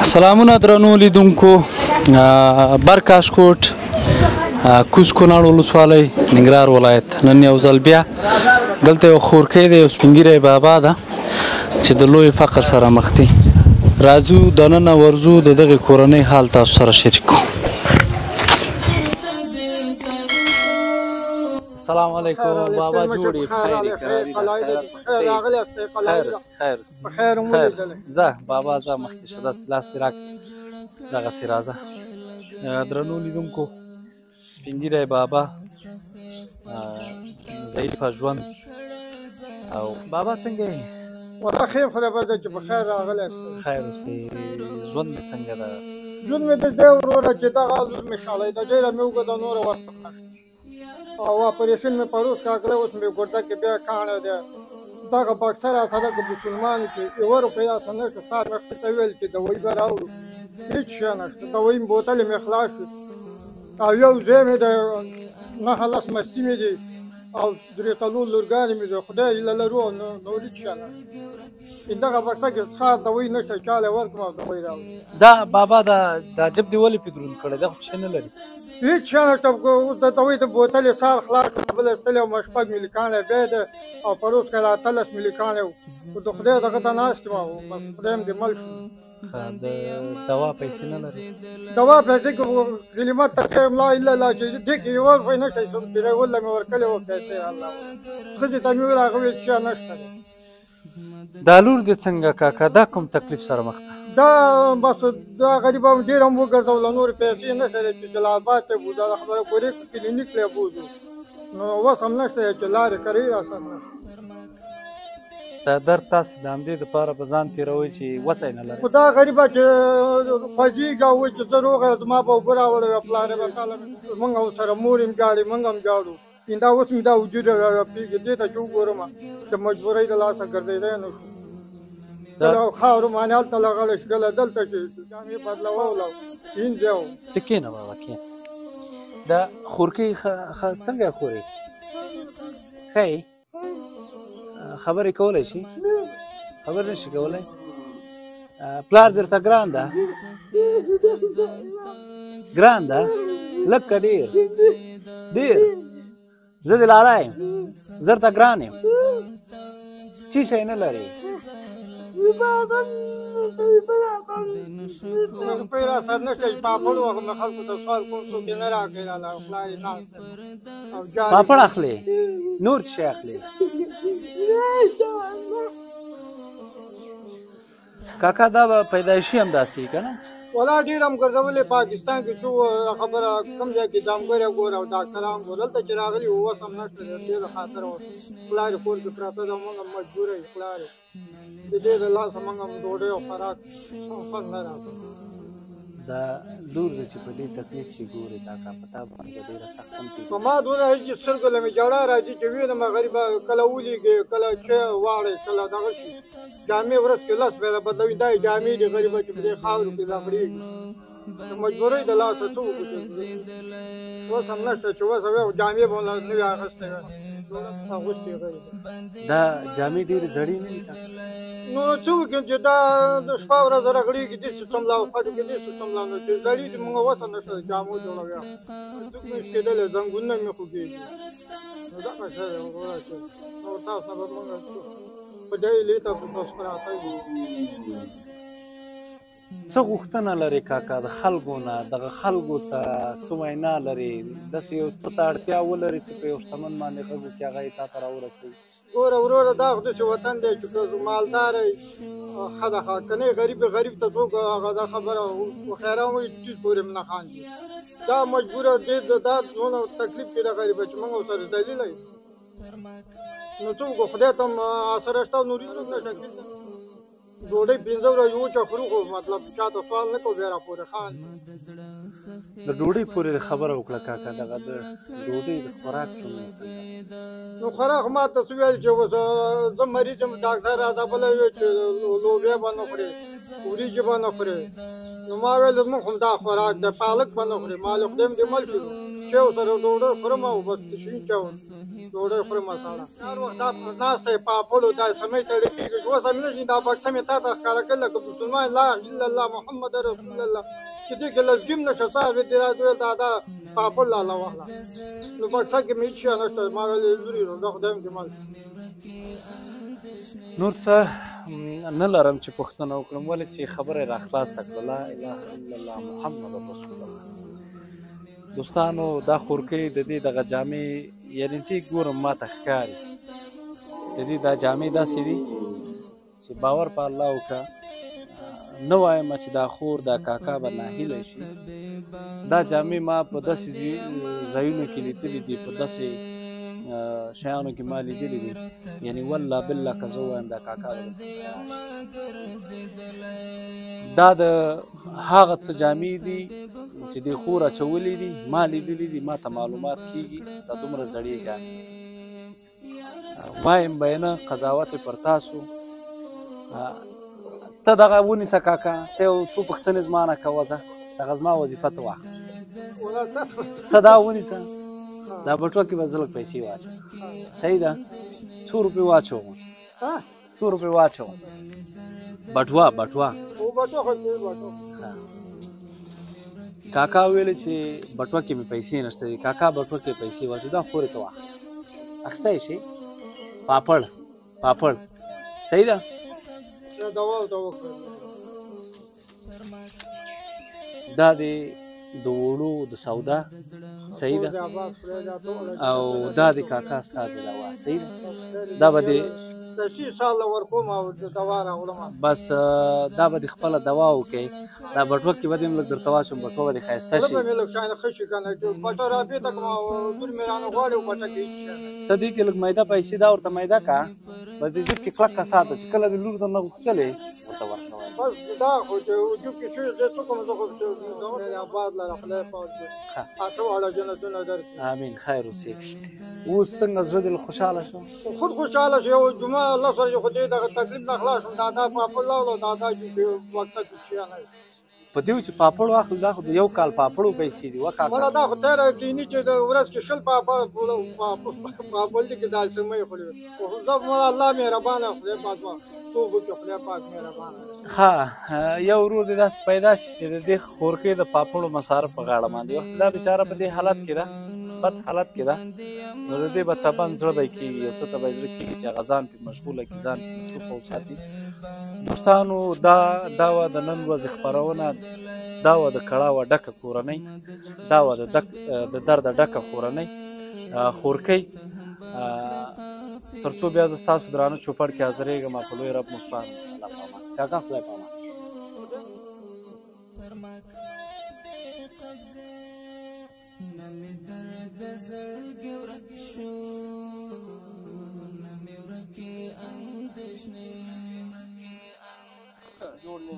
سلامونه درنو لیدونکو، برکاشکوټ کوز کونړ ولسوالۍ ننګرهار ولایت. نن یو ځل بیا دلته یو خورکی دی، یو سپینږیری بابا ده چې د لوی فقر سره مخ دی. راځو دننه ورځو د دغې کورنۍ حال تاسو سره شریک کړو. السلام علیکم بابا، جوړ یې؟ خیر خیر خیر خیر خیر. ځه بابا ځه، مخکې شه، داسې لاس دې راکړه، دغسې راځه. درنو لیدونکو، سپینږیری بابا ضعیفه ژوند. او بابا څنګه یې؟ والله خیر، خدای به چې په خیر راغلی. خیر اوسې. ژوند دې څنګه ده؟ ژوند مې د دی وروره چې دغه لور مې شړی ده، ډېره مې وږه ده، نوره وسه نشته. او اپریشن مې پروس کاکلی، اوس مې ګرده کې بیا کاڼی دی. دغه بکسه راسره که مسلمان کې یوه روپۍ راسره نشته. سهار مې ښځې ته وویل چې دوایي به راوړو، هېڅ شی نشته. دوایي بوتلې مې خلاص شو. او یو زوی مې دی، 9 لس مستي مې دي او درې څلور لورګانې مې دي. خدای هیله لرو او نور هېڅ شی نشته. دغه بکسه کې سهار دوایي نشته، چا له ورکړم او دوایي راوړم. دا بابا دا جب دې ولې پې دروند کړی؟ دا خو څه نه لري، هېڅ شی نشته. اوس د دوایي د بوتلې سهار خلاص کړه، بله ستلې وم، 6 ملي کاڼی بیا دی او پروس کله 18 ملي کاڼی و. خو د خدای دغه ته ناست یم او بس خدای هم دې مل شو. ښه، د دوا پیسې نه لري؟ دوا پیسې که کلمه تخیر لا الا الله چې دې کې یوه روپۍ نشته. ډرایور له مې ورکړې وه پیسې، الله ښځې ته مې وویل، هغه ویل چې نشته. دا لور دې څنګه کاکا، دا کوم تکلیف سره مخ ده؟ دا بس دا غریبه هم ډېر هم وګرځوله، نورې پیسې نشته دی چې جلال آباد ته بوځو، دا خبره کورې کلینیک له بوځو، نو وس هم نشته دی چې لارې کرې راسره نشته. دا درد تاسې د همدې دپاره په ځان تېروئ چې وسه یې نه لرئ؟ خو دا غریبه چې خوځېږي او وایي چې زه روغ یم، زما به اوبه راوړی وی پلار به کاله موږ سره مور هم ژاړي، موږ هم ژاړو. دا اوس مې دا وجود راپېږي، دې ته چې وګورم د مجبورۍ د لاسه ګرځېدی نه شو. کله خاورو باندې هلته لغړی شي، کله دلته چې جامې بدلوله پینځه. ته کښېنه بابا، کښېنه. دا خورکۍ څنګه یې خورې؟ ښه یې؟ خبرې کولی شي؟ خبرې نه شي کولی؟ پلار درته ګران ده؟ ګران ده؟ لږ که ډېر؟ ډېر. زه دې لالا یم، زه درته ګران یم. څه شی نه لرې؟ روپۍ راسره نشته چې پاپړ وخورم، خلکو ته سوال کوم، څوک یې نه راکوي راله. پلار یې ناست دی. پاپړ اخلې، نور څه شی اخلې؟ کاکا دا به پیدایشي همداسې که نه؟ ولا ډېر هم ګرځولې پاکستان کې، چې خبره کوم ځای کې دمګری ګوره او ډاکټران ګوره، دلته چې راغلي وو وس هم نشته دی. ډېر خاطر اوس پلار یې کور کې پراته ده، موږ هم مجبوره یو. پلار یې د دې د لاسه موږ هم ډوډۍ او خوراک خوند نه راکوي. دا لور دی چې په دې تکلیف کې ګورې کاکا، په تا باندې به ډېره سخته هم تېرېږي. په ما دونه راځي چې سترګو له مې ژړا راځي چې وینم غریبه کله ولیږي، کله چې واړی، کله دغه شي. جامې ورځ کې 10 بیله بدلوي، دا یې جامې دي غریبه چې په دې خاورو کې رغړېږي. د مجبورۍ د لاسه څه وکړو چې وس هم نشته، چې وسه وی جامې به له نوې اخیستې وی، اغوستې غریبه. دا جامې ډېرې زړې نه دي کاکا؟ نو څه وکړم چې دا شپه ورځ رغړېږي، داسې څملا او خټو کې داسې څملا، نو چې زړې دي موږ وسه نشته د جامو جوړوي. څوک نه شي کېدلی، زنګونونه مې خوږېږي. نو دغه شی دی وروره چې نور تاسو نه به موږ خدای لې ته بس پراته یو. څه غوښتنه لرې کاکا د خلکو نه، دغه خلکو ته څه وینا لرې، داسې یو څه ته اړتیا ولرې چې په یو شتمن باندې غږ وکړي هغه یې تا ته راورسوي؟ ګوره وروره، دا خو داسې وطن دی چې که مالدار یې ښه ده، ښه که نه غریب، غریب ته څوک هغه دا خبره خیران وایي ټیټ پورې هم نه خاندي. دا مجبوره دی، دا دونه تکلیف کې ده غریبه چې موږ ورسره ذلیله یو. نو څه وکړو، خدای ته هم آسره شته، نور هېڅوک نشته. ډوډۍ 5 ورځې وچه خورو، خو مطلب چا ته سوال نه کوو، بیا راپورې خاندي. د ډوډۍ پورې د خبره وکړه کاکا، دغه د ډوډۍ د خوراک څومره څنګه؟ نو خوراک ما ته څه ویل چې اوس زه مریض یم، ډاکټر راته بله ویل چې لوبیا به نه خورې، وریجې به نه خورې. نو ما ویل زموږ هم دا خوراک دی، پالک به نه خورې. ما له خدای دې مل شي. چای سره ډوډۍ خورم او بس شین چای ډوډۍ خورم ساړه. هر وخت دا ناسته یې پاپړو دا سمې تړل کېږي، اوس مې نه شي دا بکسه مې تا ته ښکاره کړل لکه مسلمان لا اله الله محمد رسول الله چې دې کې لزګیم نشه سهار دې راته ویل دا دا پاپړ لاله واخله، نو بکسه کې مې هېڅ شی نشته. ما ویل لوري نو دا خدای مې مال. نور څه نه لرم چې پوښتنه وکړم، ولې چې خبره یې راخلاصه کړه. لا اله الا الله محمد رسول الله. دوستانو دا خورکۍ د دې دغه جامې، یعنې زه یې ګورم ما ته ښکاري د دې دا جامې داسې دي چې باور په الله وکړه، نه وایم چې دا خور دا کاکا به ناهیلی شي. دا جامې ما په داسې ځایونو کې لیدلې دي، په داسې شیانو کې ما لیدلې دي، یعنې والله بالله که زه ووایم دا کاکا به شي. دا د هغه څه جامې دي چې دې خور اچولې دي، ما لیدلې دي، ما ته معلومات کیږي. دا دومره زړې جامې دي، وایم به یې نه، قضاوت یې پر تاسو. ته دغه ونیسه کاکا، ته یو څو پوښتنې زما نه کوه، ځه دغه زما وظیفه ته واخله. ته دا ونیسه، دا بټوه کې به زه لږ پیسې واچوم. صحیح ده؟ څو روپۍ واچوم؟ څو روپۍ واچوم؟ بټوه بټوه. کاکا ویل چې بټوه کې مې پیسې نشته دي. کاکا بټوه کې پیسې واچو، دا خورې ته واخله، اخیستی شي. پاپړ پاپړ، صحیح ده؟ دا دی د وړو د سودا، صحیح ده؟ او دا د کاکا ستا د دوا، صحیح ده؟ دا به دې بس دا به دې خپله دوا وکړې. دا بټوه کې به دې هم لږ درته واچوم، بټوه به دې ښایسته شي. ته دې کې لږ میده پیسې دا ورته میده کړه، بس دې جیب کې کلکه ساته چې کله دې لور درنه غوښتلې ورته ورکوه. بس دا خو چې وجود کې شوی زه څه کوم، زه خو آباد لره خدای پاک دې اته واړه جنتونه درکړي. آمین، خیر اوسې. اوس څنګه زړه دې خوشحاله شو؟ خود خوشحاله شو. یو جمعه الله سره چې خدای دغه تکلیف نه خلاص شم، دا دا پاپړ لاوله، دا دا چې بکسه کې شی نه په دې چې پاپړ واخلو، دا خو د یو کال پاپړو پیسې دي. وکاکا مړه دا خو تېره کیني چې د ورځ کې 20 پاپړ پاپړ دي کې دا سمې خوري. زه مړه الله مهربانه، خدای پاک توب وکړي، خدای پاک مهربانه. ښه، یو ورور دې داسې پیدا شي چې د دې خورکۍ د پاپړو مصارف په غاړه باندې وخت. دا بیچاره په دې حالت کې ده، بد حالت کې ده، نو د دې به طبعا زړه دی کېږي، یو څه ته به یې زړه کېږي چې هغه ځان پرې مشغوله کړي، ځان پرې مصروفه وساتي. دوستانو دا وه د نن ورځې خپرونه، دا وه د کړاوه ډکه کورنۍ، دا وه د درده ډکه کورنۍ خورکۍ. تر څو بیا زه ستاسو درانه چوپړ کې حاضرېږم، په لوی رب مو سپارم. الله په امان. کاکا خدای په امان. جوړ نه.